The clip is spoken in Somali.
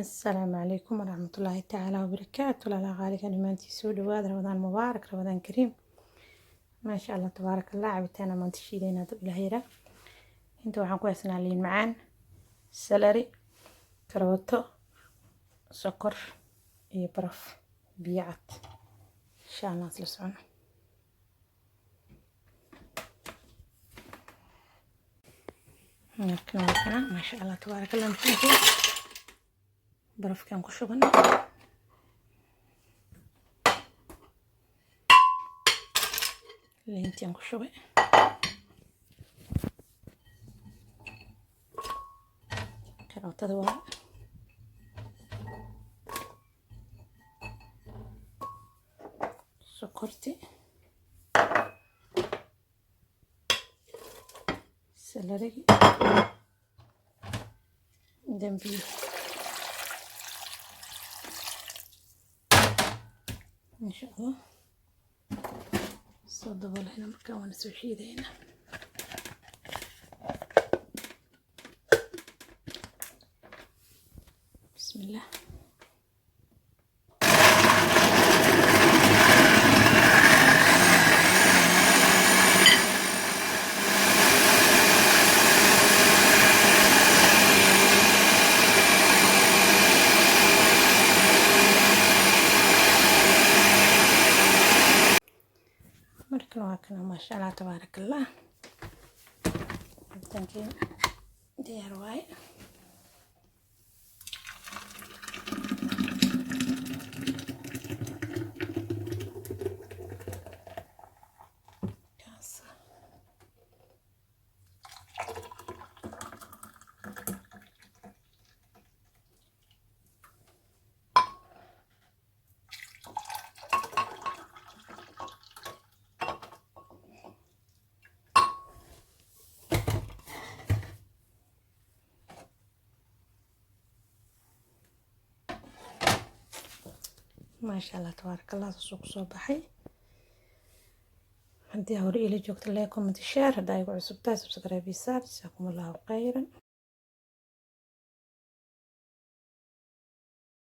Asalaamu calaykum waraxmatullaahi tacaala wabarakaatu. Walaalaha qaaliga, dhammaantiin soo dhawaada. Ramadaan mubaarak, Ramadaan kariim. Maasha Allah, tabaaraka Allah. Cabitaana maanta shiidaynaa dab ilaah yara. Inta waxaan ku haysanaa liin macaan, celery, karooto, sokor iyo baraf, biyo cad. Insha Allah isla socono. Markan waa kana, maasha Allah, tabaaraka Allah. Muxuu barafkaan ku shubana? Liintiaan ku shubay, karootada waa sokorti, celery-gi, dambiil. Insha Allah soo dabooleyna, markaa waana soo shiidayna. Bismillah. Markan waa kana, maasha Allah, tabaaraka Allah. Cabitaankii diyaar waaye. Kaas. Maasha Allah, tabaaraka Allah, saasuu kusoo baxay. Haddii hore ila joogta, like, comment, share. Haddaa igu cusub tahay, subscribe saar. Jasaakum Allahu khayran.